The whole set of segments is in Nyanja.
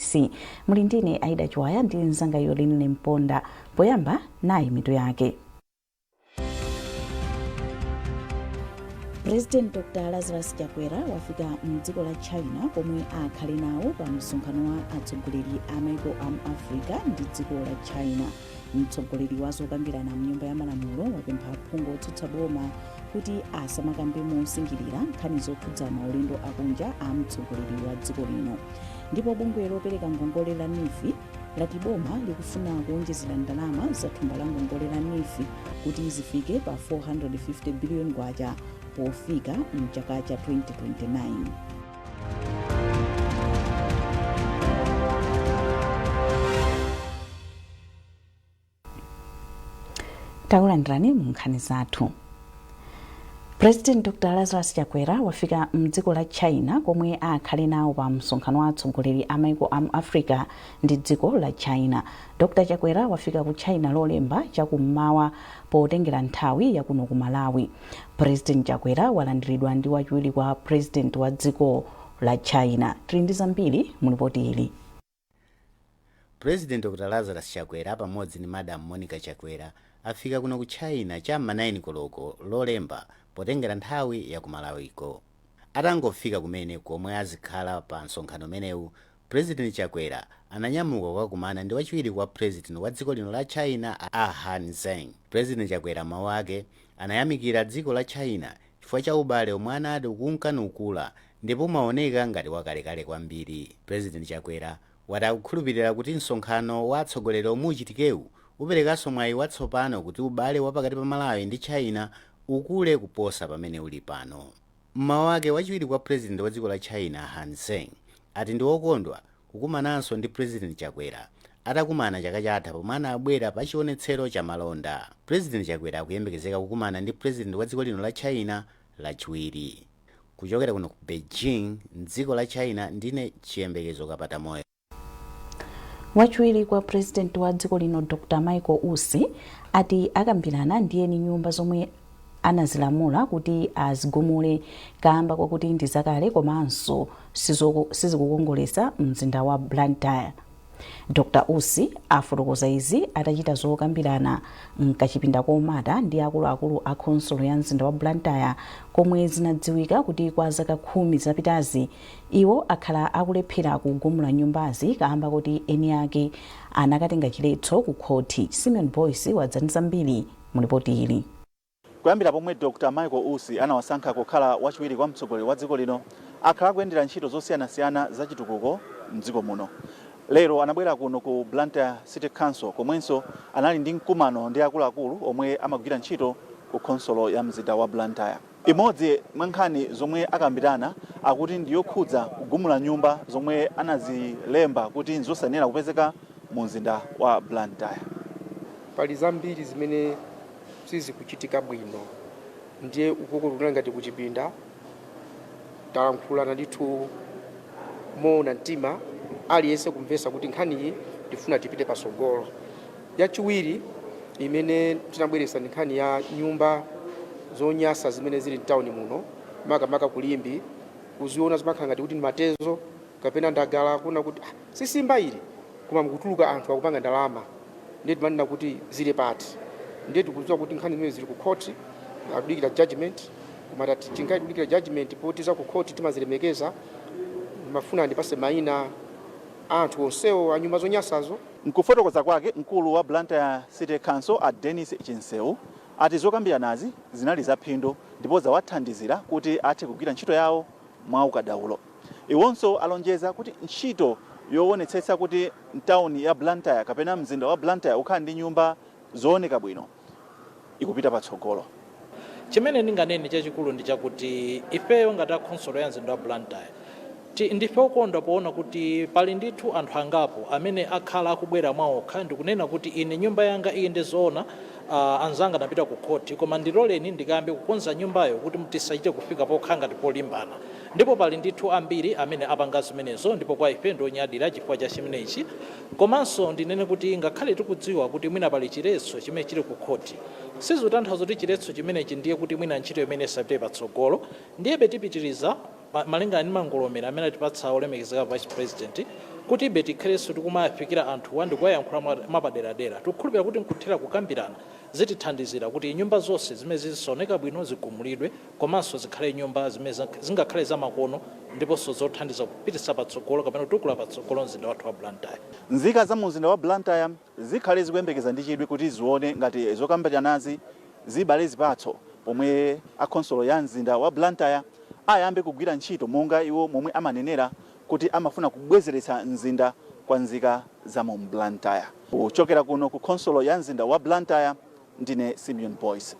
MBC. Muli ndine Aida Chiwaya ndi mzanga Yoline Mponda. Poyamba nayi mitu yake. President Dr Lazarus Chakwera wafika mdziko la China komwe akhale nawo pa msonkhano wa atsogoleri a maiko a mu Africa ndi dziko la China. Mtsogoleri wa zokambirana mnyumba ya malamulo wapempha aphungu otsutsa boma kuti asamakambe mosinjirira nkhani zokhudza maulendo akunja a mtsogoleri wa dziko lino. Ndipo bungwe lopereka ngongole la NEEF lati boma likufuna kuonjezera ndalama za thumba la ngongole la NEEF kuti zifike pa 450 billion kwacha pofika mchaka cha 2029. Takulandirani mu nkhani zathu. President Dr Lazarus Chakwera wafika mdziko la China komwe akhale nawo pa msonkhano wa atsogoleri a maiko a mu Africa ndi dziko la China. Dr Chakwera wafika ku China Lolemba chakummawa potengera nthawi yakuno ku Malawi. President Chakwera walandiridwa ndi wachiwiri kwa president wa dziko la China. Tili ndi zambiri mu lipoti ili. President Dr Lazarus Chakwera pamodzi ndi Madam Monica Chakwera afika kuno ku China cha m'ma 9 koloko Lolemba potengera nthawi ya ku Malawiko. Atangofika kumene komwe azikhala pa msonkhano umenewu, President Chakwera ananyamuka kukakumana ndi wachiwiri kwa President wa dziko lino la China a Han Zheng. President Chakwera m'mawu ake anayamikira dziko la China chifukwa cha ubale omwe anati ukunka nukula ndipo umaoneka ngati wakalekale kwambiri. President Chakwera wati akukhulupilira kuti msonkhano wa atsogoleri omwe uchitikewu uperekanso mwayi watsopano kuti ubale wa pakati pa Malawi ndi China ukule kuposa pamene uli pano. M'mawu ake, wachiwiri kwa President wa dziko la China Han Zheng ati ndi okondwa kukumananso ndi President Chakwera atakumana chaka chatha pomwe anabwera pa chionetsero cha malonda. President Chakwera akuyembekezeka kukumana ndi President wa dziko lino la China Lachiwiri. Kuchokera kuno ku Beijing mdziko la China ndine Chiyembekezo Kapatamoyo. Wachiwiri kwa President wa dziko lino Dr Michael Usi ati akambirana ndi eni nyumba zomwe anazilamula kuti azigumule kamba kwakuti ndi zakale komanso sizikukongoletsa mzinda wa Blantyre. Dr Usi afotokoza izi atachita zokambirana mkachipinda komata ndi akuluakulu a khonsolo ya mzinda wa Blantyre komwe zinadziwika kuti kwa zaka 10 zapitazi iwo akhala akulephera kugumula nyumbazi kamba kuti eni ake anakatenga chiletso ku khothi. Simeon Boyce wadza ndi zambiri mu lipoti ili. Kuyambira pomwe Dr Michael Usi anawasankha kukhala wachiwiri kwa mtsogoleri wa dziko lino, akhala akuyendera ntchito zosiyanasiyana za chitukuko mdziko muno. Lero anabwera kuno ku Blantyre City Council komwenso anali ndi mkumano ndi akuluakulu omwe amagwira ntchito ku khonsolo ya mzinda wa Blantyre. Imodzi mwa nkhani zomwe akambirana akuti ndi yokhudza kugumula nyumba zomwe anazilemba kuti nzosayenera kupezeka mu mzinda wa Blantyre. Pali zambiri zimene sizikuchitika bwino, ndiye ukoko kunali ngati kuchipinda, talankhulana ndithu moona mtima, aliyense kumvetsa kuti nkhaniyi tifuna tipite patsogolo. Yachiwiri imene tinabweretsa ndi nkhani ya nyumba zonyasa zimene zili mtawuni muno, makamaka ku Limbe. Kuziona zimakhala ngati kuti ndi matezo kapena ndagala, kuona kuti ah, sisimba ili, koma mukutuluka anthu akupanga ndalama. Ndiye timanena kuti zili pati? Ndiye tikudziwa kuti nkhani zimene zili ku court, akudikira judgment, koma tati chingali kudikira judgment, poti za ku court timazilemekeza, mafuna andipase mayina anthu onsewo a nyumba zonyasazo. Mkufotokoza kwake, mkulu wa Blantyre City Council a Dennis Chinseu ati zokambiranazi zinali zaphindu ndipo zawathandizira kuti athe kugwira ntchito yawo mwa ukadaulo. Iwonso alonjeza kuti ntchito yowonetsetsa kuti mtawuni ya Blantyre kapena mzinda wa Blantyre ukhala ndi nyumba zooneka bwino ikupita patsogolo. Chimene ndinganene chachikulu ndi chakuti ifeyo ngati a khonsolo ya mzinda wa Blantyre ndife okondwa poona kuti pali ndithu anthu angapo amene akhala akubwera mwaokha ndikunena kuti ine nyumba yanga iyi ndi zoona, anzanga anapita ku khoti, koma ndiloleni ndikayambe kukonza nyumbayo kuti tisachite kufika pokhala ngati polimbana. Ndipo pali ndithu ambiri amene apanga zimenezo, ndipo kwa ife ndionyadira chifukwa cha chimenechi. Komanso ndinene kuti ngakhale tikudziwa kuti mwina pali chiletso chimene chili ku khoti, sizikutanthauza kuti chiletso chimenechi ndiye kuti mwina ntchito imene isapite patsogolo. Ndiyebe tipitiriza malingana ndi mangolomera amene atipatsa olemekezeka Vice President. Kutibe tikhalenso tikumafikira anthuwa ndikuwayankhula mwapaderadera. Tikukhulupirira kuti nkuthera kukambirana zitithandizira kuti nyumba zonse zimene zisaoneka bwino zigumulidwe, komanso zikhale nyumba zimene zingakhale zamakono ndiponso zothandiza kupititsa patsogolo kapena kutukula patsogolo mzinda wathu wa Blantyre. Nzika za mumzinda wa Blantyre zikhale zikuyembekeza ndi chidwi kuti zione ngati zokambiranazi zibale zipatso, pomwe akhonsolo ya mzinda wa Blantyre ayambe kugwira ntchito monga iwo momwe amanenera kuti amafuna kubwezeretsa mzinda kwa nzika za mu Blantyre. Kuchokera kuno ku khonsolo ya mzinda wa Blantyre, ndine Simeon Boyce.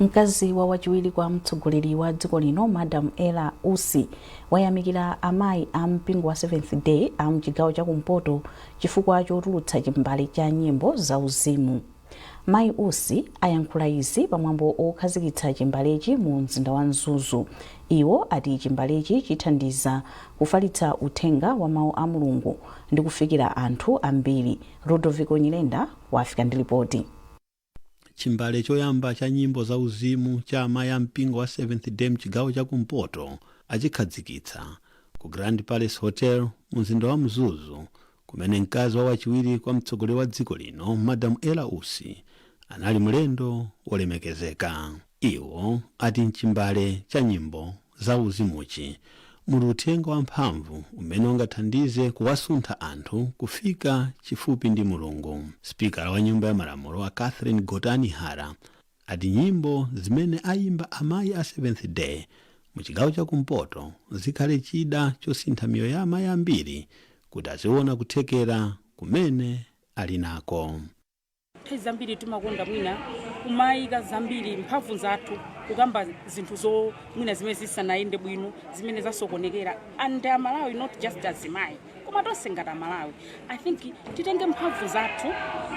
Mkazi wa wachiwiri kwa mtsogoleri wa dziko lino, Madam Ella Usi, wayamikira amayi a mpingo wa Seventh Day a mchigawo chakumpoto chifukwa chotulutsa chimbale cha nyimbo zauzimu. Mayi Usi ayankhula izi pamwambo okhazikitsa chimbalechi mu mzinda wa Mzuzu. Iwo ati chimbalechi chithandiza kufalitsa uthenga wa mawu a Mulungu ndi kufikira anthu ambiri. Rodoviko Nyirenda wafika ndi ripoti. Chimbale choyamba cha nyimbo zauzimu cha amayi a mpingo wa Seventh Day mchigawo chakumpoto achikhazikitsa ku Grand Palace Hotel mu mzinda wa Mzuzu, kumene mkazi wa wachiwiri kwa mtsogoleri wa dziko lino, Madam Ella Usi, anali mlendo wolemekezeka. Iwo ati mchimbale cha nyimbo zauzimuchi muli uthenga wamphamvu umene ungathandize kuwasuntha anthu kufika chifupi ndi Mulungu. Spikala wa Nyumba ya Malamulo a Catherine Gotani Hara ati nyimbo zimene ayimba amayi a Seventh Day mu chigawo chakumpoto zikhale chida chosintha miyoyo ya amayi ambiri kuti aziona kuthekera kumene ali nako. Nthawi zambiri timakonda mwina kumayika zambiri mphamvu zathu kukamba zinthu zo mwina zimene zisanayende bwino, zimene zasokonekera. And Amalawi, not just azimayi koma tonse ngati Amalawi, I think titenge mphamvu zathu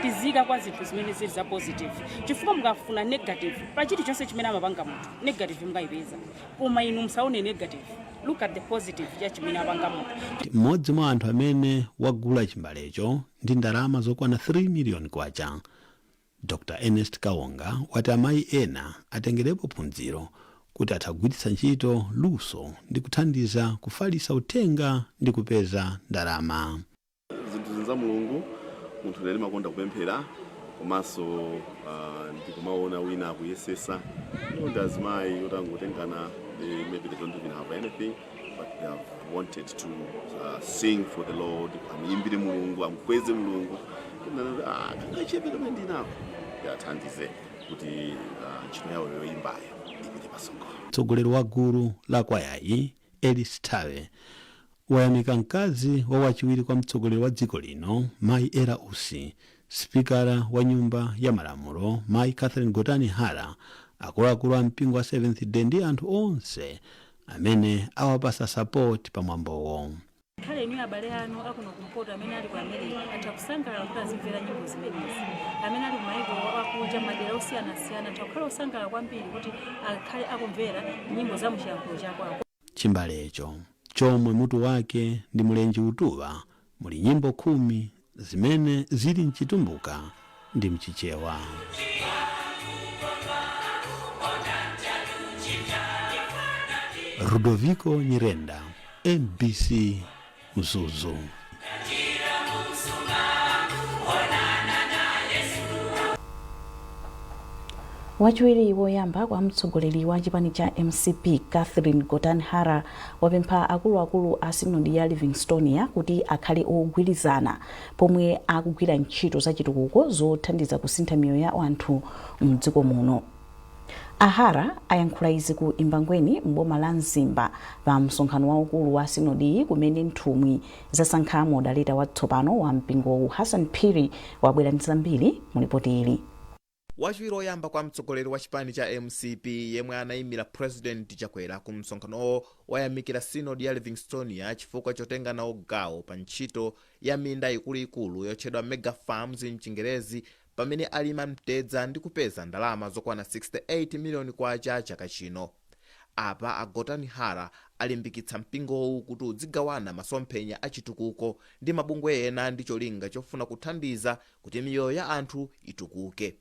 tizika kwa zinthu zimene zili za positive, chifukwa mukafuna negative pa chilichonse chimene amapanga munthu, negative mukayipeza. Koma inu musaone negative, look at the positive cha chimene apanga munthu. Mmodzi mwa anthu amene wagula chimbalecho ndi ndalama zokwana 3 miliyoni kwacha, Dr Ernest Kawonga, wati amayi ena atengerepo phunziro kuti atha kugwiritsa ntchito luso ndi kuthandiza kufalitsa uthenga ndi kupeza ndalama. Zinthu za Mulungu, munthu ine ndimakonda kupemphera komanso ndikumaona wina akuyesesa. No, ndi azimayi otangotengana, they maybe they don't even have anything, but they have wanted to sing for the Lord, amuyimbire Mulungu, amukweze Mulungu. Ah, kangachepe kamene ndinako yathandize kuti ntchito yawo yoyimbayo ipite pasogolo. Mtsogoleri wa gulu la kwayayi, Elis Tawe, wayamika mkazi wa wachiwiri kwa mtsogoleri wa dziko lino, Mayi Ella Usi, Spikala wa Nyumba ya Malamulo, Mayi Catherine Gotani Hara, akuluakulu a mpingo wa Seventh Day ndi anthu onse amene awapasa support pamwambowo. Khale inu abale anu akuno kumpoto amene ali ku America atha kusangalala kuti azimvera nyimbo zimenezi. Amene ali kumayiko akunja, madera osiyanasiyana, atha kukhala osangalala kwambiri kuti akhale akumvera nyimbo za muchiyankhulo chakwawo. Chimbalecho, chomwe mutu wake ndi Mulenje Utuwa, muli nyimbo 10 zimene zili mChitumbuka ndi mChichewa. Rudoviko Nyirenda, MBC, Mzuzu. Wachiwiri woyamba kwa mtsogoleri wa chipani cha MCP, Catherine Gotani Hara, wapempha akuluakulu a Sinodi ya Livingstonia kuti akhale ogwirizana pomwe akugwira ntchito za chitukuko zothandiza kusintha miyoyo ya anthu mdziko muno. A Hara ayankhula izi ku Embangweni m'boma la Mzimba pa msonkhano waukulu wa sinodiyi, kumene nthumwi zasankha modaleta watsopano wa mpingowu. Hassan Phiri wabwera ndi zambiri mu lipoti ili. Wachiwiri oyamba kwa mtsogoleri wa chipani cha MCP, yemwe anayimira President Chakwera ku msonkhanowo, wayamikira Sinodi ya Livingstonia chifukwa chotenga nawo gawo pa ntchito ya minda ikuluikulu yotchedwa mega farms mchingerezi, pamene alima mtedza ndi kupeza ndalama zokwana 68 miliyoni kwacha chaka chino. Apa a Gotani Hara alimbikitsa mpingowu kuti udzigawana masomphenya a chitukuko ndi mabungwe ena ndi cholinga chofuna kuthandiza kuti miyoyo ya anthu itukuke.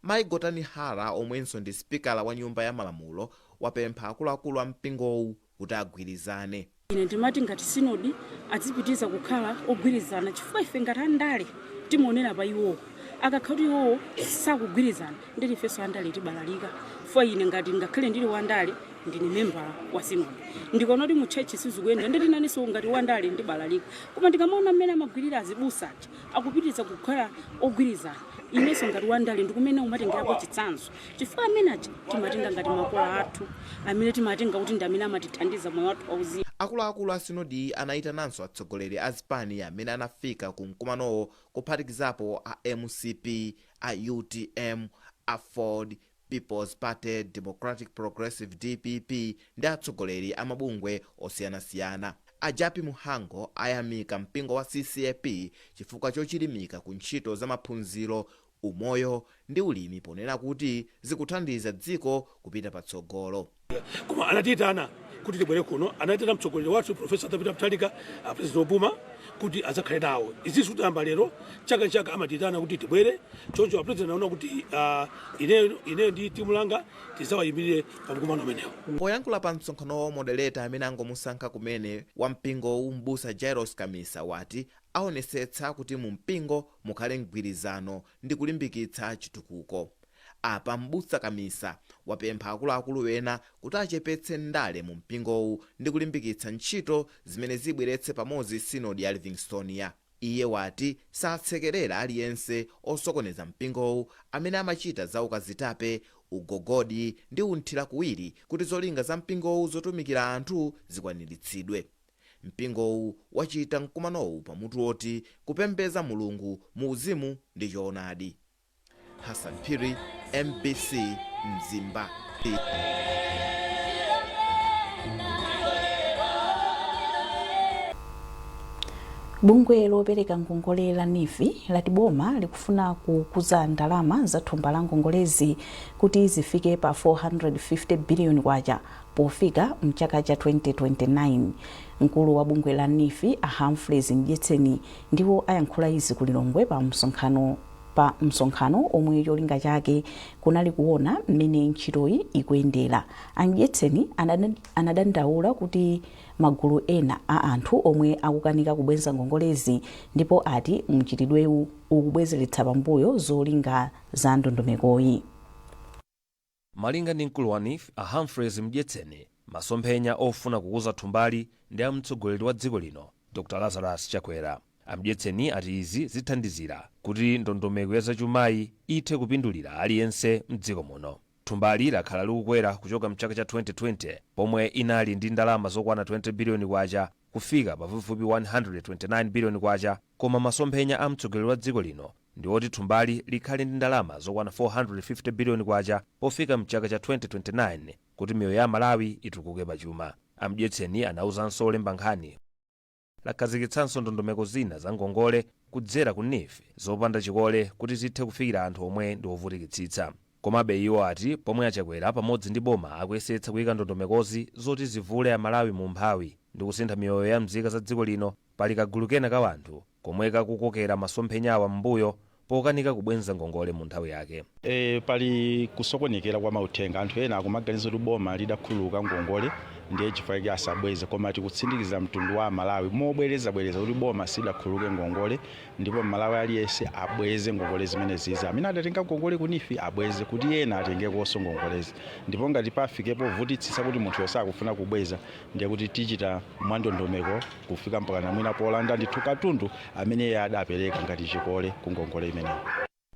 Mayi Gotani Hara, omwenso ndi Spikala wa Nyumba ya Malamulo, wapempha akuluakulu a mpingowu kuti agwirizane. Ine ndimati ngati sinodi adzipitiza kukhala ogwirizana, chifukwa ife ngati andale timaonera pa iwowo. Akakhala kuti iwowo sakugwirizana, nditi ifenso andale tibalalika, chifukwa ine ngati ngakhale ndili wandale, ndine membala wa sinodi. Ndikaona kuti mu church sizikuyenda, nditi nanenso ngati wandale ndibalalika. Koma ndikamaona mmene amagwirira azibusa aja, akupitiriza kukhala ogwirizana, inenso ngati wandale ndikumene umatengerapo chitsanzo, chifukwa amene aja timatenga ngati makolo athu, amene timatenga kuti ndi amene amatithandiza moyo wathu wauzimu. Akuluakulu a sinodi anayitananso atsogoleri a zipani amene anafika ku mkumanowo, kuphatikizapo a MCP, a UTM, a Ford, People's Party, Democratic Progressive, DPP, ndi atsogoleri a mabungwe osiyanasiyana. Ajapi Muhango ayamika mpingo wa CCAP chifukwa chochilimika ku ntchito za maphunziro, umoyo ndi ulimi, ponena kuti zikuthandiza dziko kupita patsogolo. Koma anatiyitana kuti tibwere kuno, anatiyitana mtsogoleri wathu Professor Peter Mutharika, a President obuma, kuti adzakhale nawo. Izi sikutayamba lero, chaka chaka amatiyitana kuti tibwere. Choncho a President anaona kuti ineyo ndi timu langa tidzawayimirire pa mkumano umenewo. Poyankhula pa msonkhanowo, moderator amene angomusankha kumene wa mpingowu, Mbusa Jairos Kamisa, wati aonesetsa kuti mu mpingo mukhale mgwirizano ndi kulimbikitsa chitukuko. Apa Mbusa Kamisa wapempha akuluakulu ena kuti achepetse ndale mu mpingowu ndi kulimbikitsa ntchito zimene zibweretse pamodzi Sinodi ya Livingstonia. Iye wati satsekerera aliyense osokoneza mpingowu amene amachita za ukazitape, ugogodi ndi unthirakuwiri, kuti zolinga za mpingowu zotumikira anthu zikwaniritsidwe. Mpingowu wachita mkumanowu pamutu woti "Kupembedza Mulungu mu uzimu ndi choonadi". Hassan Phiri, MBC, Mzimba. Bungwe lopereka ngongole la NEEF lati boma likufuna kukuza ndalama za thumba la ngongolezi kuti zifike pa 450 biliyoni kwacha pofika mchaka cha 2029. Mkulu wa bungwe la NEEF, a Humphreys Mdyetseni, ndiwo ayankhula izi ku Lilongwe pa msonkhano omwe cholinga chake kunali kuona mmene ntchitoyi ikuyendera. A Mdyetseni anadandaula kuti magulu ena a anthu omwe akukanika kubweza ngongolezi, ndipo ati mchitidwewu ukubwezeretsa pambuyo zolinga za ndondomekoyi. Malinga ndi mkulu wa NEEF, a Humphreys Mdyetseni, masomphenya ofuna kukuza thumbali ndi a mtsogoleri wa dziko lino, Dr Lazarus Chakwera. Amdyetseni ati izi zithandizira kuti ndondomeko ya zachumayi ithe kupindulira aliyense mdziko muno. Thumbali lakhala likukwera kuchoka mchaka cha 2020, pomwe inali ndi ndalama zokwana 20 biliyoni kwacha, kufika pafupifupi 129 biliyoni kwacha. Koma masomphenya a mtsogoleri wa dziko lino ndi oti thumbali likhale ndi ndalama zokwana 450 biliyoni kwacha pofika mchaka cha 2029, kuti miyoyo ya Malawi itukuke pachuma. Amdyetseni anauzanso olemba nkhani lakhazikitsanso ndondomeko zina za ngongole kudzera ku NEEF zopanda chikole, kuti zithe kufikira anthu omwe ndi ovutikitsitsa. Komabe iwo ati pomwe Achakwera pamodzi ndi boma akuyesetsa kuyika ndondomekozi zoti zivule Amalawi mu umphawi ndi kusintha miyoyo ya mzika za dziko lino, pali kagulu kena ka anthu komwe kakukokera masomphenyawa m'mbuyo pokanika kubwenza ngongole mu nthawi yake. Pali kusokonekera kwa mauthenga. Anthu ena akumaganiza kuti boma lidakhululuka ngongole, ndiye chifukwa chake asabweze. Koma tikutsindikiza mtundu wa Malawi mobwerezabwereza kuti boma sidakhululuke ngongole, ndipo Malawi aliyense abweze ngongole zimene zizi. Amene adatenga ngongole ku NEEF abweze, kuti ena atengekonso ngongolezi. Ndipo ngati pafikepo vutitsitsa kuti munthu sakufuna kubweza, ndiye kuti tichita mwandondomeko kufika mpaka namwina polanda ndithu katundu amene iye adapereka ngati chikole ku ngongole imeneyi.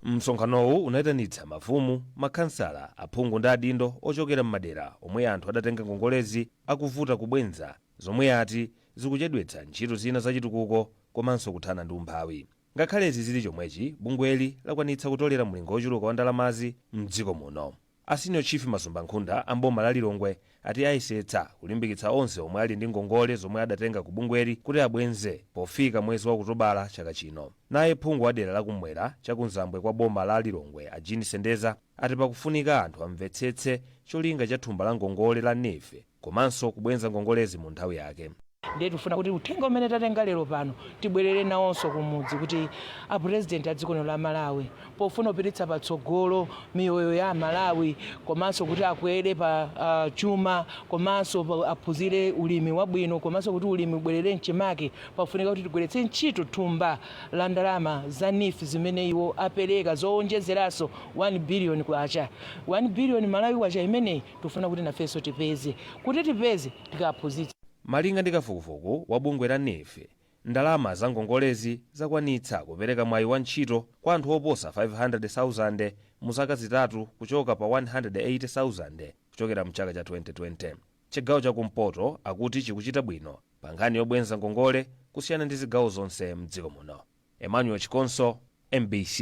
Msonkhanowu unayitanitsa mafumu, makhansala, aphungu ndi adindo ochokera m'madera omwe anthu adatenga ngongolezi akuvuta kubwenza, zomwe ati zikuchedwetsa ntchito zina zachitukuko komanso kuthana ndi umphawi. Ngakhale izi zili chomwechi, bungweli lakwanitsa kutolera mlingo wochuluka wa ndalamazi mdziko muno. A Senior Chief Masumba Nkhunda amboma la Lilongwe ati ayesetsa kulimbikitsa onse omwe ali ndi ngongole zomwe adatenga ku bungweli kuti abwenze pofika mwezi wa Okutobala chaka chino. Naye phungu wa dera lakummwera chakumzambwe kwa boma la Lilongwe, a Jean Sendeza, ati pakufunika anthu amvetsetse cholinga cha thumba la ngongole la NEEF komanso kubwenza ngongolezi mu nthawi yake. Ndiye tifuna kuti uthenga umene tatenga lero pano tibwerere nawonso kumudzi, kuti apurezidenti a dziko lino la Malawi, pofuna kupititsa patsogolo miyoyo ya Malawi, komanso kuti akwere pa chuma, komanso aphunzire ulimi wabwino, komanso kuti ulimi ubwerere mchimake, pafunika kuti tigweretse ntchito thumba la ndalama za NEEF zimene iwo apereka zowonjezeranso 1 billion kwacha. 1 billion Malawi kwacha imeneyi tifuna kuti nafenso tipeze. Kuti tipeze, tikaphunzitsa. Malinga ndi kafukufuku wa bungwe la NEEF, ndalama za ngongolezi zakwanitsa kupereka mwayi wa ntchito kwa anthu oposa 500,000 mu zaka 3, kuchoka pa 180,000 kuchokera mchaka cha 2020. Chigawo chakumpoto akuti chikuchita bwino pa nkhani yobwenza ngongole kusiyana ndi zigawo zonse mdziko muno. Emmanuel Chikonso, MBC,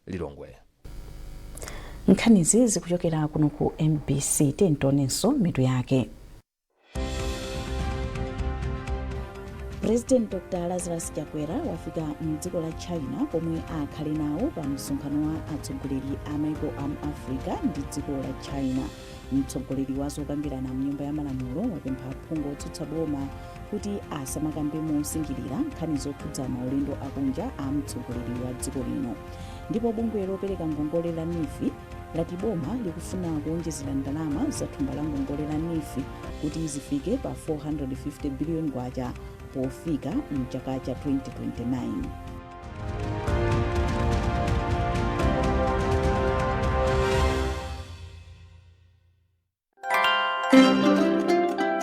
Lilongwe. Nkhanizi zikuchokera kuno ku MBC. Tionenso mitu yake. President Dr Lazarus Chakwera wafika mdziko la China komwe akhale nawo pa msonkhano wa atsogoleri a maiko a mu Africa ndi dziko la China. Mtsogoleri wa zokambirana mnyumba ya malamulo wapempha aphungu otsutsa boma kuti asamakambe mosingirira nkhani zokhudza maulendo akunja a mtsogoleri wa dziko lino. Ndipo bungwe lopereka ngongole la NEEF lati boma likufuna kuonjezera ndalama za thumba la ngongole la NEEF kuti zifike pa 450 billion kwacha pofika mchaka cha 2029.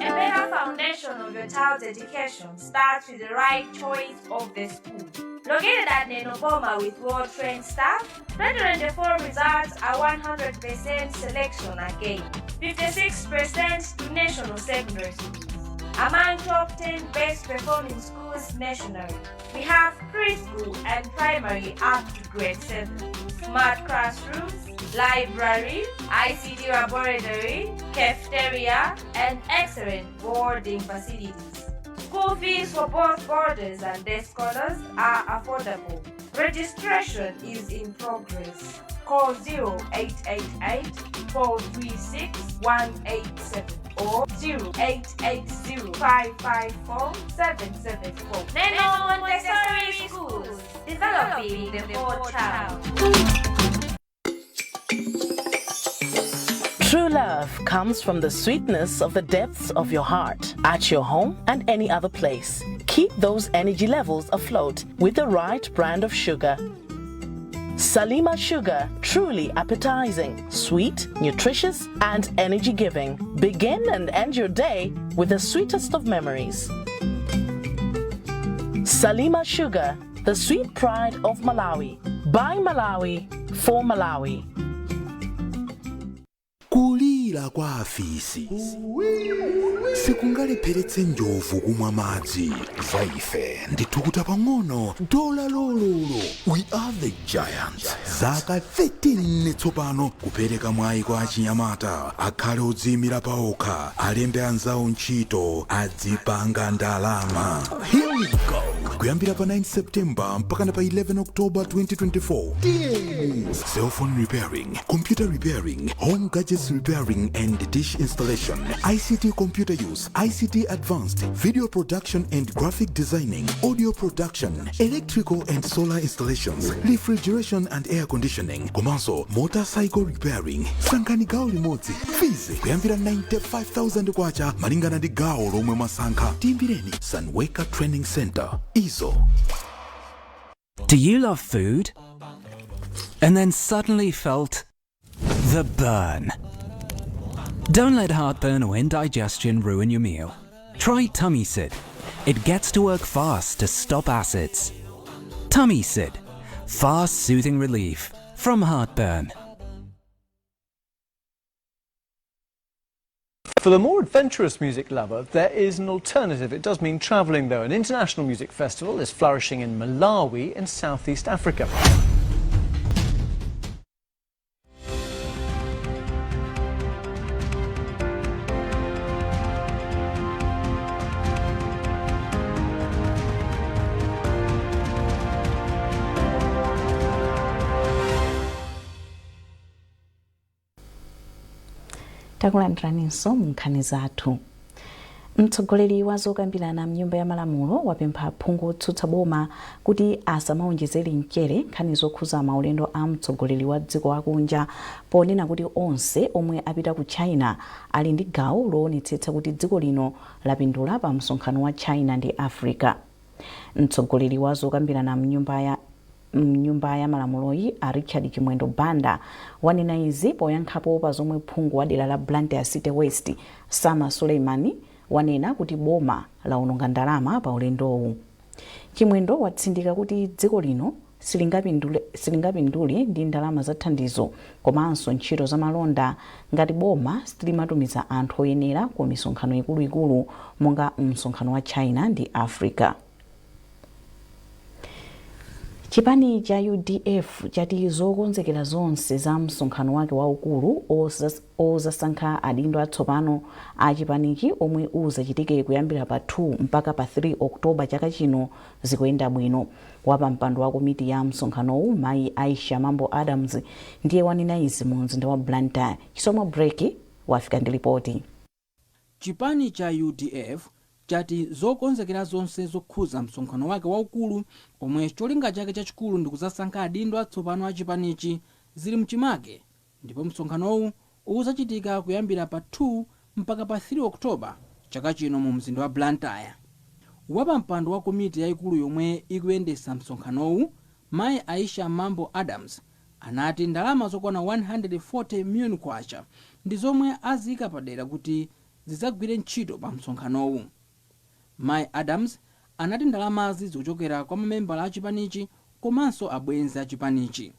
A better foundation of your child's education starts with the right choice of the school. Located at Neno Boma with well-trained staff, 2024 results are 100% selection again, 56% to national secondary schools. Among top 10 best performing schools nationally, we have preschool and primary up to grade 7, smart classrooms, library, ICT laboratory, cafeteria, and excellent boarding facilities. School fees for both boarders and day scholars are affordable. Registration is in progress. Call 0888 436 187 or 0880 554 774. Neno Montessori Schools, developing the whole child. True love comes from the sweetness of the depths of your heart, at your home and any other place. Keep those energy levels afloat with the right brand of sugar. Salima Sugar, truly appetizing, sweet, nutritious, and energy giving. Begin and end your day with the sweetest of memories. Salima Sugar, the sweet pride of Malawi. By Malawi, for Malawi. Kulira kwa afisi sikungalepheretse njovu kumwa madzi. Za ife ndithukuta pang'ono dola lololo. We are the giants. Zaka 13 tsopano kupereka mwayi kwa achinyamata akhale odziyimira paokha, alembe anzawo ntchito, adzipanga ndalama. Here we go. Kuyambira pa 9 September mpaka pa 11 October 2024, tiyeni: cell phone repairing, computer repairing, home gadgets repairing and dish installation, ICT computer use, ICT advanced, video production and graphic designing, audio production, electrical and solar installations, refrigeration and air conditioning, komanso motorcycle repairing. Sankhani gawo limodzi. Fees kuyambira 95,000 kwacha malingana ndi gawo lomwe mwasankha. Tiyimbireni Sunweka Training Center izo. Do you love food? And then suddenly felt the burn? Don't let heartburn or indigestion ruin your meal. Try Tummy Sid. It gets to work fast to stop acids. Tummy Sid. Fast soothing relief from heartburn. For the more adventurous music lover, there is an alternative. It does mean travelling, though. An international music festival is flourishing in Malawi in Southeast Africa. Takulandiraninso mu nkhani zathu. Mtsogoleri wa zokambirana mnyumba ya malamulo wapempha aphungu otsutsa boma kuti asamaonjezere mchere nkhani zokhuza maulendo a mtsogoleri wa dziko akunja, ponena kuti onse omwe apita ku China ali ndi gawo loonetsetsa kuti dziko lino lapindula pa msonkhano wa China ndi Africa. Mtsogoleri wa zokambirana mnyumba ya malamuloyi a Richard Chimwendo Banda wanena izi poyankhapo pa zomwe phungu wa dera la Blantyre City West Sameer Suleman wanena kuti boma laononga ndalama pa ulendowu. Chimwendo watsindika kuti dziko lino silingapindule ndi ndalama za thandizo komanso ntchito za malonda ngati boma silimatumiza anthu oyenera ku misonkhano ikuluikulu monga msonkhano wa China ndi Africa. Chipani cha UDF chati zokonzekera zonse za msonkhano wake waukulu ozasankha adindo atsopano a chipanichi omwe uzachitike kuyambira pa 2 mpaka pa 3 October chaka chino zikuyenda bwino. Wapampando wa komiti ya msonkhanowu mayi Aisha Mambo Adams ndiye wanena izi mu mzinda wa Blantyre. Chisomo Breki wafika ndi ripoti. Chipani cha UDF chati zokonzekera zonse zokhuza msonkhano wake waukulu omwe cholinga chake chachikulu ndikuzasankha adindo atsopano a chipanichi zili mchimake, ndipo msonkhanowu uzachitika kuyambira pa 2 mpaka pa 3 Oktoba chaka chino mu mzinda wa Blantyre. Wapampando wa komiti yayikulu yomwe ikuyendetsa msonkhanowu mayi Aisha Mambo Adams anati ndalama zokwana 140 million kwacha ndi zomwe aziyika padera kuti zidzagwire ntchito pa msonkhanowu. Mayi Adams anati ndalamazi zikuchokera kwa mamembala a chipanichi komanso abwenzi a chipanichi.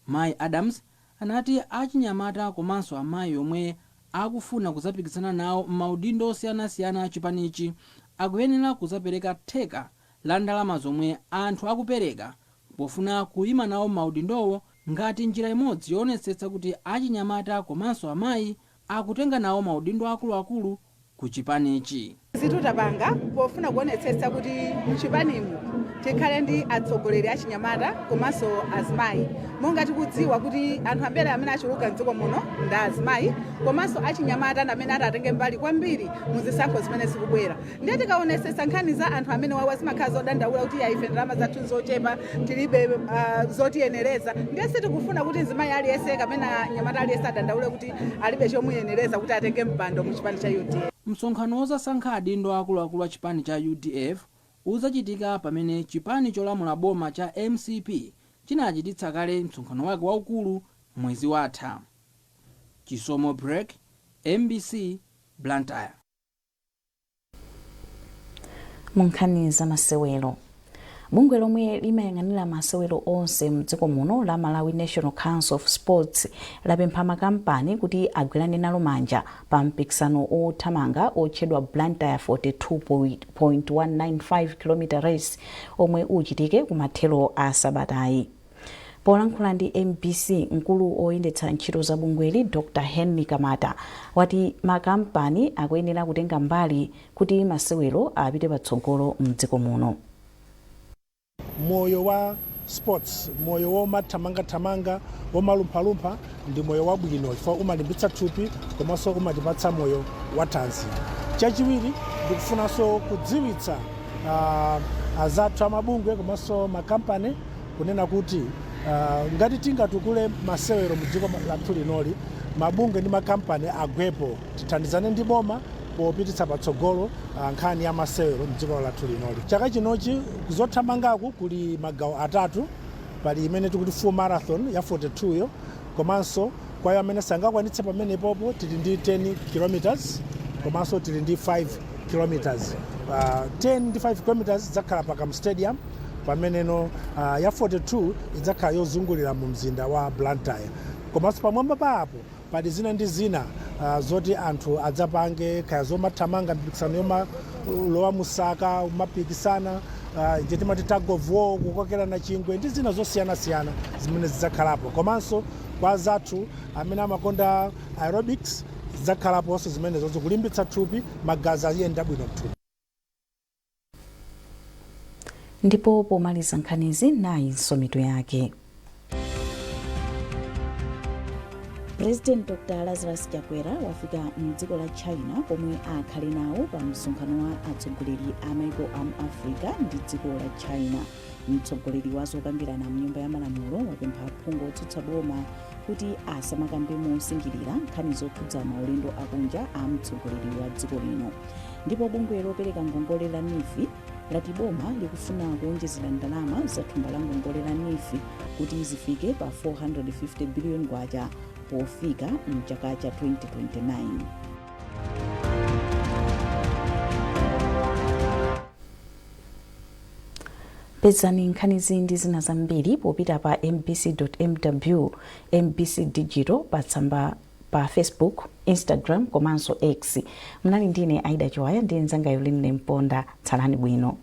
Mayi Adams anati achinyamata komanso amayi omwe akufuna kuzapikisana nawo m'maudindo osiyanasiyana a chipanichi akuyenera kuzapereka theka la ndalama zomwe anthu akupereka pofuna kuyima nawo m'maudindowo ngati njira imodzi yoonetsetsa kuti achinyamata komanso amayi akutenga nawo maudindo akuluakulu ku chipanichi. Zitutapanga pofuna kuonetsetsa kuti mchipanimu tikhale ndi atsogoleri achinyamata komanso azimayi, monga tikudziwa kuti anthu ambiri amene achuluka mdziko muno ndi azimayi komanso achinyamata amene atatenge mbali kwambiri muzisankho zimene zikubwera. Ndiye tikaonetsetsa nkhani za anthu amene wawa zimakhala zodandaula kuti ife ndalama zathu zochepa, tilibe zotiyenereza. Ndiye sitikufuna kuti mzimayi aliyense kapena nyamata aliyense adandaule kuti alibe chomuyenereza kuti atenge mpando mu chipani cha UDF. Msonkhano wozasankha adindo akuluakulu a chipani cha UDF uzachitika pamene chipani cholamula boma cha MCP chinachititsa kale msonkhano wake waukulu mwezi watha. Chisomo Break, MBC, Blantyre. Mu nkhani za masewero, bungwe lomwe limayang'anira masewero onse mdziko muno la Malawi National Council of Sports lapempha makampani kuti agwirane nalo manja pa mpikisano othamanga otchedwa Blantyre 42.195 km race omwe uchitike kumathero a sabatayi. Polankhula ndi MBC, mkulu oyendetsa ntchito za bungweli Dr Henry Kamata wati makampani akuyenera kutenga mbali kuti masewero apite patsogolo mdziko muno. Moyo wa sports, moyo womathamangathamanga, womalumphalumpha ndi moyo wabwino chifukwa umalimbitsa thupi komanso umatipatsa moyo wathanzi. Chachiwiri, ndikufunanso kudziwitsa azathu amabungwe komanso makampani kunena kuti ngati tingatukule masewero mu dziko lathu linoli, mabungwe ndi makampani agwepo, tithandizane ndi boma popititsa patsogolo nkhani ya masewero mdziko lathu linoli. Chaka chinochi kuzothamangaku kuli magawo atatu. Pali imene tikuti full marathon ya 42 yo, komanso kwa iwo amene sangakwanitse pamenepopo tili ndi 10 kilometers komanso tili ndi 5 kilometers. 10 ndi 5 kilometers idzakhala pa Kamuzu Stadium, pameneno ya 42 idzakhala yozungulira mu mzinda wa Blantyre. Komanso pamwamba pa apo pali zina ndi zina zoti anthu adzapange, kaya zomathamanga mpikisano yomalowa musaka umapikisana, ije timati tug of war, kukokerana chingwe ndi zina zosiyanasiyana zimene zidzakhalapo. Komanso kwa azathu amene amakonda aerobics zidzakhalaponso zimenezo zikulimbitsa thupi, magazi ayenda bwino mthupi. Ndipo pomaliza nkhanizi, nayinso mitu yake. President Dr Lazarus Chakwera wafika mdziko la China komwe akhale nawo pa msonkhano wa atsogoleri a maiko a mu Africa ndi dziko la China. Mtsogoleri wa zokambirana mnyumba ya malamulo wapempha aphungu otsutsa boma kuti asamakambe mosingirira nkhani zokhudza maulendo akunja a mtsogoleri wa dziko lino. Ndipo bungwe lopereka ngongole la NEEF lati boma likufuna kuonjezera ndalama za thumba la ngongole la NEEF kuti zifike pa 450 billion kwacha pofika mchaka cha 2029. Pezani nkhanizi ndi zina zambiri popita pa mbc.mw, MBC Digital pa tsamba pa Facebook, Instagram komanso X. Mnali ndine Aida Chiwaya ndi mnzanga Yolinne Mponda. Tsalani bwino.